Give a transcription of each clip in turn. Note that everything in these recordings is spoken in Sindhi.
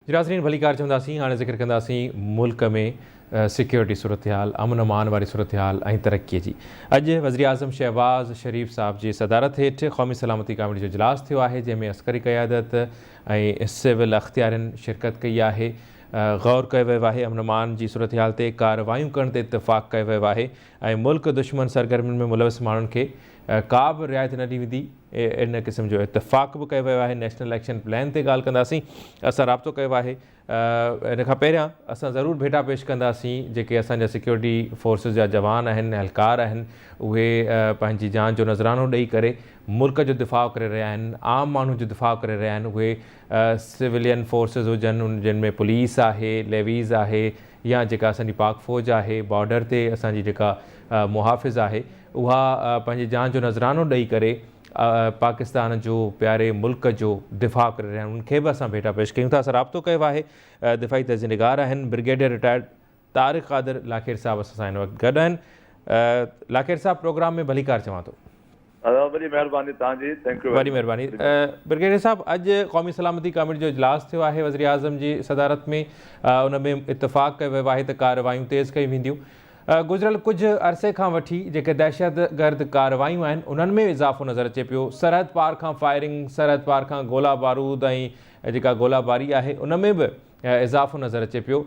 جي ناظرين ڀليڪار چونداسين هاڻي ذڪر ڪنداسين ملڪ ۾ سيڪيورٽي صورتحال امن امان واري صورتحال ۽ ترقي جي اڄ وزيراعظم شهباز شريف صاحب جي صدارت هيٺ قومي سلامتي ڪاميٽي جو اجلاس ٿيو آهي جنهن ۾ عسڪري قيادت ۽ سول اختيارين شرڪت ڪئي آهي غور ڪيو ويو آهي امن امان جي صورتحال تي ڪارروايون ڪرڻ تي اتفاق ڪيو ويو آهي ۽ ملڪ دشمن سرگرمين ۾ ملوث ماڻهن کي ڪا به رعايت نه ڏني ويندي ان قسم جو اتفاق به ڪيو ويو آهي نيشنل ايڪشن پلان تي ڳالهه ڪنداسين اسان رابطو ڪيو آهي ان کان پهريان اسان ضرور ڀيٽا پيش ڪنداسين جيڪي اسان جا سيڪيورٽي فورسز جا جوان آهن اهلڪار آهن اهي پنهنجي جان جو نذرانو ڏئي ڪري ملڪ جو دفاع ڪري رهيا آهن عام ماڻهو جو دفاع ڪري رهيا آهن اهي سويلين فورسز هجن جن ۾ پوليس آهي ليويز آهي يا جيڪا اسان جي پاڪ فوج آهي بارڊر تي اسان جي جيڪا محافظ آهي اها پنهنجي جان جو نذرانو ڏئي ڪري پاڪستان جو پياري ملڪ جو دفاع ڪري رهيا آهن انهن کي به اسان ڀيٽا پيش ڪيون ٿا اسان رابطو ڪيو آهي دفاعي تجزيه نگار آهن برگيڊيئر رٽائرڊ طارق قادر لاکير صاحب اسان سان هن وقت گڏ آهن لاکير صاحب پروگرام ۾ ڀليڪار چوان ٿو. ادا وڏي مهرباني توهان جي thank you وڏي مهرباني برگيڊيئر صاحب اڄ قومي سلامتي ڪاميٽي جو اجلاس ٿيو آهي وزيراعظم جي صدارت ۾ ان ۾ اتفاق ڪيو ويو آهي ته ڪارروايون تيز ڪيون وينديون گذريل ڪجهه عرصي کان وٺي جيڪي دهشتگرد ڪارروايون آهن انهن ۾ اضافو نظر اچي پيو سرحد پار کان فائرنگ سرحد پار کان گولا بارود ۽ جيڪا گولا باري آهي ان ۾ به اضافو نظر اچي پيو.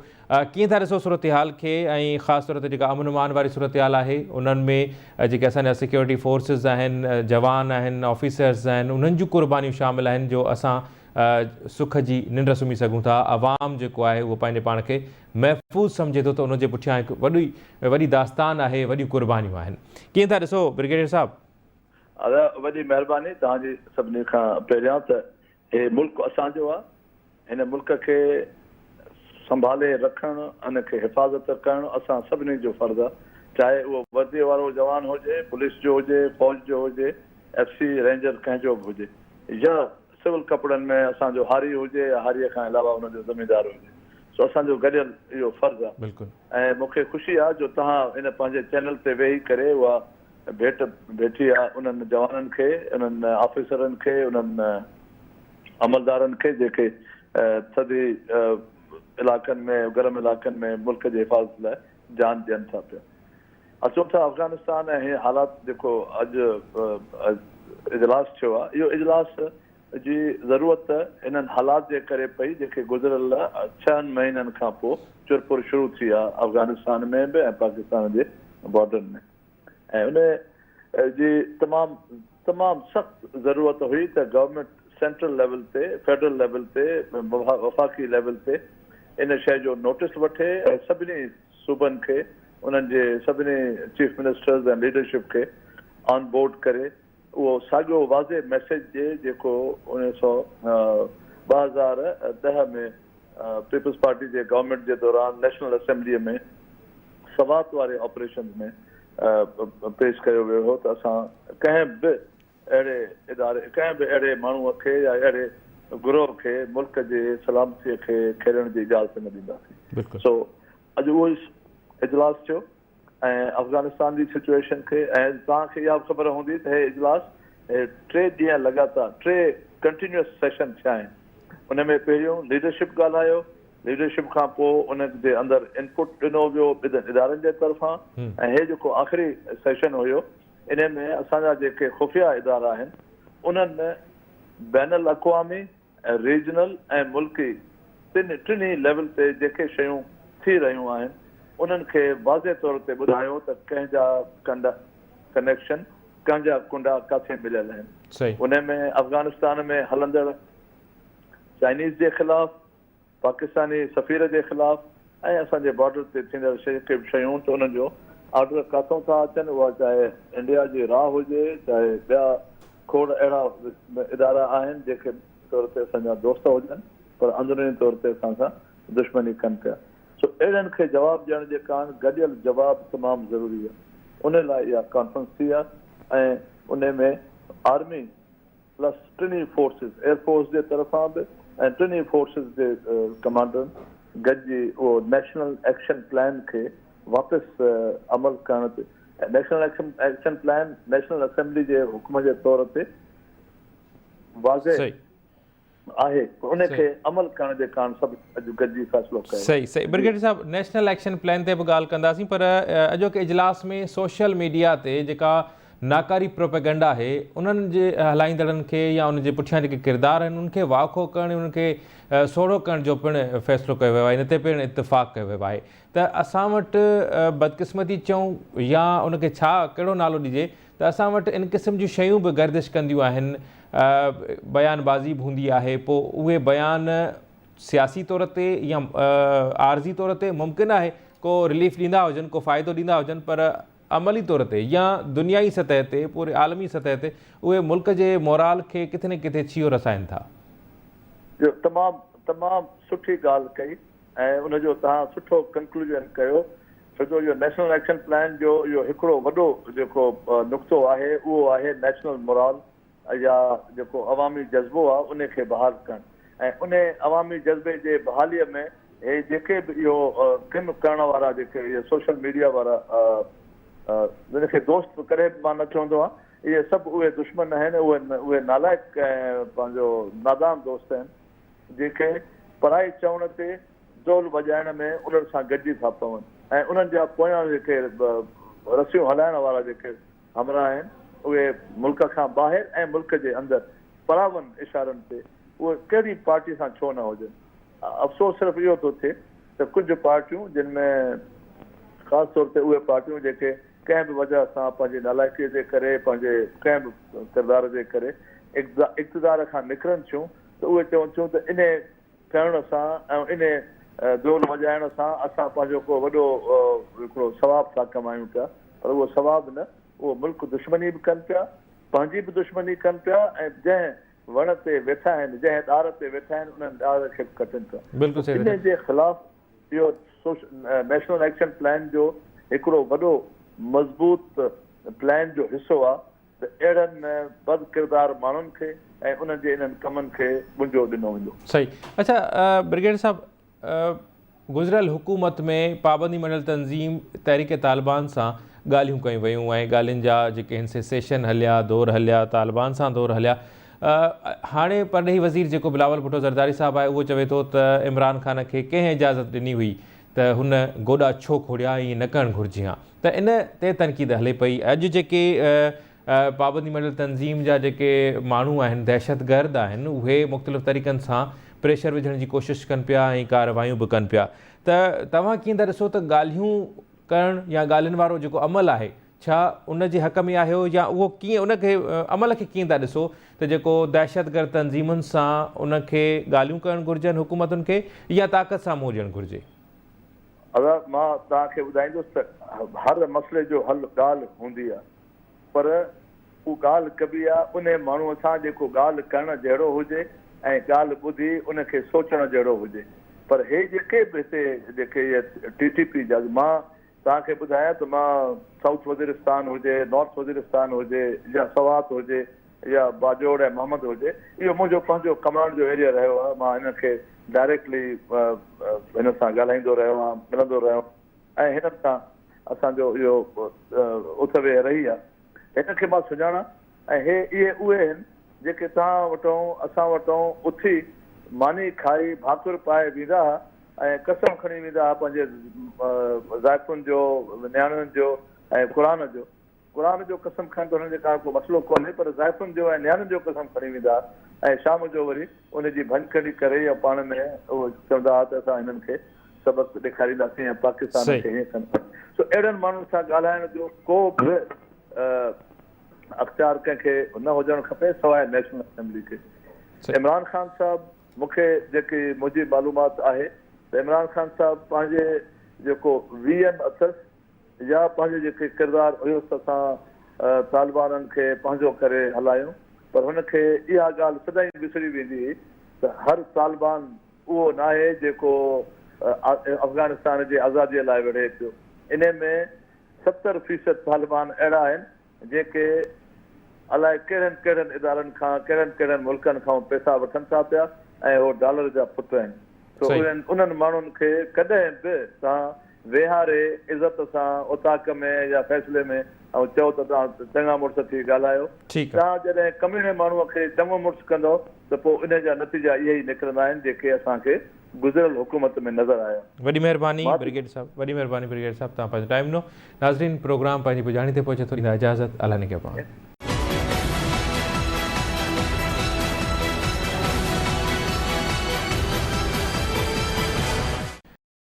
ڪيئن ٿا ڏسو صورتحال کي ۽ خاص طور تي جيڪا امن امان واري صورتحال آهي انهن ۾ جيڪي اسان جا سيڪيورٽي فورسز آهن جوان آهن آفيسرز آهن انهن جون قربانيون شامل آهن جو اسان سک جي ننڊ سمهي سگهون ٿا عوام جيڪو آهي اهو پنهنجي پاڻ کي محفوظ سمجهي ٿو ته ان جي پٺيان هڪ وڏي وڏي داستان آهي وڏيون قربانيون آهن ڪيئن ٿا ڏسو برگيڊيئر صاحب. ادا وڏي مهرباني توهان جي سڀني کان پهريان ته هي ملڪ اسان جو آ، هن ملڪ کي سنڀالي رکڻ، ان کي حفاظت ڪرڻ اسان سڀني جو فرض آ، چاهي اهو وردي وارو جوان هجي، پوليس جو هجي، فوج جو هجي، ايف سي، رينجر ڪنهن جو به هجي يا سول ڪپڙن ۾ اسان جو هاري هجي يا هاريء کان علاوه ان جو زميندار هجي، سو اسان جو گڏيل اهو فرض آ ۽ مون کي خوشي آ جو توهان ان پنهنجي چينل تي ويهي ڪري اها ڀيٽ ڀيٽي آ انهن جوانن کي، انهن آفيسرن کي، انهن عملدارن کي جيڪي ٿڌي علائقن ۾ گرم علائقن ۾ ملڪ جي حفاظت لاء جان ڏين ٿا پيا. اچون ٿا افغانستان ۽ هي حالات جيڪو اڄ اجلاس ٿيو آ اهو اجلاس جي ضرورت انهن حالات جي ڪري پئي جيڪي گذريل ڇهن مهينن کان پوء چرپر شروع ٿي آ افغانستان ۾ به ۽ پاڪستان جي بارڊرن ۾. ۽ ان جي تمام تمام سخت ضرورت هئي ته گورنمينٽ سينٽرل ليول تي فيڊرل ليول تي وفاقي ليول تي ان شيء جو نوٽس وٺي ۽ سڀني صوبن کي انهن جي سڀني چيف منسٽرز ۽ ليڊرشپ کي آن بورڊ ڪري اهو ساڳيو واضح ميسيج ڏئي جيڪو اوڻيهه سئو 2010 ۾ پيپلز پارٽي جي گورنمينٽ جي دوران نيشنل اسيمبليء ۾ سوات واري آپريشن ۾ پيش ڪيو ويو هو ته اسان ڪنهن به اهڙي اداري ڪنهن به اهڙي ماڻهوء کي يا اهڙي گروهه کي ملڪ جي سلامتيء کي کيڏڻ جي اجازت نه ڏينداسين. سو اڄ اهو ئي اجلاس ٿيو. ۽ افغانستان جي سچوئيشن کي ۽ توهان کي اها به خبر هوندي ته هي اجلاس ٽي ڏينهن لڳاتار ٽي ڪنٽينيوس سيشن ٿيا آهن ان ۾ پهريون ليڊرشپ ڳالهايو ليڊرشپ کان پوء ان جي اندر انپٽ ڏنو ويو ٻين ادارن جي طرفان ۽ هي جيڪو آخري سيشن هيو ان ۾ اسان جا جيڪي خفيه ادارا آهن انهن بين الاقوامي ريجنل ۽ ملڪي تن ٽنهي ليول تي جيڪي شيون ٿي رهيون آهن انهن کي واضح طور تي ٻڌايو ته ڪنهن جا ڪنڊا ڪنيڪشن ڪنهن جا ڪنڊا ڪاٿي مليل آهن انهي ۾ افغانستان ۾ هلندڙ چائنيز جي خلاف پاڪستاني سفير جي خلاف ۽ اسان جي بارڊر تي ٿيندڙ جيڪي به شيون ته انهن جو آرڊر ڪاٿئون ٿا اچن اها چاهي انڊيا جي را هجي چاهي ٻيا کوڙ اهڙا ادارا آهن جيڪي طور تي اسان جا دوست هجن پر اندروني طور تي اسان سان دشمني ڪن پيا سو اهڙن کي جواب ڏيڻ جي ڪاڻ گڏيل جواب تمام ضروري آهي ان لاء اها ڪانفرنس ٿي آهي ۽ ان ۾ آرمي پلس ٽنهي فورسز ايئر فورس جي طرفان به ۽ ٽنهي فورسز جي ڪمانڊرن گڏجي اهو نيشنل ايڪشن پلان کي واپس عمل ڪرڻ تي national action plan national assembly جي حڪم جي طور تي واضح. آهي ان کي عمل ڪرڻ جي ڪاڻ سڀ اڄ گڏجي فيصلو ڪيو. صحيح صحيح برگيڊيئر صاحب نيشنل ايڪشن پلان تي به ڳالهه ڪنداسين پر اڄوڪي اجلاس ۾ سوشل ميڊيا تي جيڪا ناڪاري پروپيگنڊا آهي انهن جي هلائيندڙن کي يا ان جي پٺيان جيڪي ڪردار آهن انهن کي واکو ڪرڻ انهن کي سوڙهو ڪرڻ جو پڻ فيصلو ڪيو ويو آهي ان تي پڻ اتفاق ڪيو ويو آهي ته اسان وٽ بدقسمتي چئون يا ان کي ڇا ڪهڙو نالو ڏجي ته اسان وٽ ان قسم جون شيون به گردش ڪنديون آهن، بيان بازي به هوندي آهي، پوء اهي بيان سياسي طور تي يا عارضي طور تي ممڪن آهي ڪو رليف ڏيندا هجن، ڪو فائدو ڏيندا هجن پر عملي طور تي يا دنيائي سطح تي پوري عالمي سطح تي اهي ملڪ جي مورال کي ڪٿي نه ڪٿي ڇيهو رسائن ٿا. جو تمام تمام سٺي ڳالهه ڪئي ۽ ان جو توهان سٺو ڪنڪلوزن ڪيو ڇو جو اهو نيشنل ايڪشن پلان جو اهو هڪڙو وڏو جيڪو نقطو آهي اهو آهي نيشنل مورال يا جيڪو عوامي جذبو آهي ان کي بحال ڪرڻ ۽ ان عوامي جذبي جي بحالي ۾ هي جيڪي به اهو ڪم ڪرڻ وارا جيڪي اهي سوشل ميڊيا وارا جن کي دوست به ڪڏهن به مان نه چوندو آهيان اهي سڀ اهي دشمن آهن اهي اهي نالائق ۽ پنهنجو نادان دوست آهن جيڪي پرائي چوڻ تي دهل وڄائڻ ۾ انهن سان گڏجي ٿا پون ۽ انهن جا پويان جيڪي رسيون هلائڻ وارا جيڪي همراهه آهن اهي ملڪ کان ٻاهر ۽ ملڪ جي اندر پراون اشارن تي اهي ڪهڙي پارٽي سان ڇو نه هجن. افسوس صرف اهو ٿو ٿئي ته ڪجهه پارٽيون جن ۾ خاص طور تي اهي پارٽيون جيڪي ڪنهن به وجهه سان پنهنجي نالائقي جي ڪري پنهنجي ڪنهن به ڪردار جي ڪري اقتدار کان نڪرن ٿيون ته اهي چون ٿيون ته انهي ڪرڻ سان ۽ انهي دهل وڄائڻ سان اسان پنهنجو ڪو وڏو هڪڙو ثواب ٿا ڪمايون پيا پر اهو ثواب نه اهو ملڪ دشمني به ڪن پيا پنهنجي به دشمني ڪن پيا ۽ جنهن وڻ تي ويٺا آهن جنهن ڏار تي ويٺا آهن انهن ڏار کي به ڪٽن پيا بلڪل صحيح انهي جي خلاف اهو نيشنل ايڪشن پلان جو هڪڙو وڏو مضبوط پلان جو حصو آهي ته اهڙن بد ڪردار ماڻهن کي ۽ انهن جي انهن ڪمن کي ٻنجو ڏنو ويندو. صحيح اڇا برگيڊيئر صاحب گذريل حڪومت ۾ پابندي مڙهيل تنظيم تحريڪ طالبان سان ڳالهيون ڪيون ويون ۽ ڳالهين جا جيڪي هن سي سيشن هليا دور هليا طالبان سان دور هليا هاڻي پرڏيهي وزير جيڪو بلاول ڀٽو زرداري صاحب آهي اهو چوي ٿو ته عمران خان کي ڪنهن اجازت ڏني هئي ته هن گوڏا ڇو کوڙيا ائين نه ڪرڻ گهرجي ها ته ان تي تنقيد هلي پئي. اڄ جيڪي پابندي مڙهيل تنظيم جا جيڪي ماڻهو آهن، دهشتگرد آهن، اهي مختلف طريقن سان پريشر وجهڻ جي ڪوشش ڪن پيا ۽ ڪارروايون به ڪن پيا ته توهان ڪيئن ٿا ڏسو ته ڳالهيون ڪرڻ يا ڳالهين وارو جيڪو عمل آهي ڇا ان جي حق ۾ آهيو يا اهو ڪيئن ان کي عمل کي ڪيئن ٿا ڏسو ته جيڪو دهشتگرد تنظيمن سان ان کي ڳالهيون ڪرڻ گهرجن حڪومتن کي يا طاقت سان منهن ڏيڻ گهرجي؟ ادا مان توهان کي ٻڌائيندس ته هر مسئلي جو حل ڳالهه هوندي آ پر هو ڳالهه ڪبي آ انهي ماڻهو سان جيڪو ڳالهه ڪرڻ جهڙو هجي ۽ ڳالهه ٻڌي ان کي سوچڻ جهڙو هجي پر هي جيڪي به هتي جيڪي اهي ٽي ٽي پي جا مان توهان کي ٻڌايان ته مان سائوٿ وزيرستان هجي نارٿ وزيرستان هجي يا سوات هجي يا باجوڙ ۽ محمد هجي اهو منهنجو پنهنجو ڪمانڊ جو ايريا رهيو آهي مان هنن کي ڊائريڪٽلي هنن سان ڳالهائيندو رهيو آهيان ملندو رهيو ۽ هنن سان اسان جو اهو اٿ ويهه رهي آهي هنن کي مان سڃاڻان ۽ هي اهي اهي آهن جيڪي توهان وٽون اسان وٽون اٿي ماني کائي ڀاڪر پائي ويندا ها ۽ قسم کڻي ويندا ها پنهنجي زائفن جو نياڻين جو ۽ قرآن جو قرآن جو قسم کڻڻ ته هنن جي ڪاڻ ڪو مسئلو ڪونهي پر زائفن جو ۽ نياڻين جو قسم کڻي ويندا ها ۽ شام جو وري ان جي ڀڃڪڙي ڪري يا پاڻ ۾ اهو چوندا ها ته اسان هنن کي سبق ڏيکارينداسين ۽ پاڪستان کي هيئن ڪنداسين. سو اهڙن ماڻهن سان ڳالهائڻ جو ڪو به اختيار ڪنهن کي نه هجڻ کپي سواء نيشنل اسيمبلي کي. عمران خان صاحب مون کي جيڪي منهنجي معلومات آهي ته عمران خان صاحب پنهنجي جيڪو وي ايم اٿس يا پنهنجو جيڪي ڪردار هيس اسان طالبانن کي پنهنجو ڪري هلايون پر هن کي اها ڳالهه سدائين وسري ويندي هئي ته هر طالبان اهو ناهي جيڪو افغانستان جي آزادي لاء وڙهي پيو انهي ۾ 70 فيصد طالبان اهڙا آهن جيڪي الائي ڪهڙن ڪهڙن ادارن کان ڪهڙن ڪهڙن ملڪن کان پئسا وٺن ٿا پيا ۽ هو ڊالر جا ڦٽ آهن سو انهن انهن ماڻهن کي ڪڏهن به توهان ويهاري عزت سان اوطاق ۾ يا فيصلي ۾ ۽ چئو ته توهان چڱا مڙس ٿي ڳالهايو. ٺيڪ آ. توهان جڏهن ڪميڻي ماڻهوء کي چڱو مڙس ڪندؤ ته پوء انهي جا نتيجا اهي ئي نڪرندا آهن جيڪي اسان کي گذريل حڪومت ۾ نظر آيا. وڏي مهرباني مان ته. برگيڊ صاحب وڏي مهرباني برگيڊ صاحب توهان پنهنجو ٽائيم ڏنو. ناظرين پروگرام پنهنجي پڄاڻي تي پهچي ٿو ڏيندا اجازت الله نگهبان.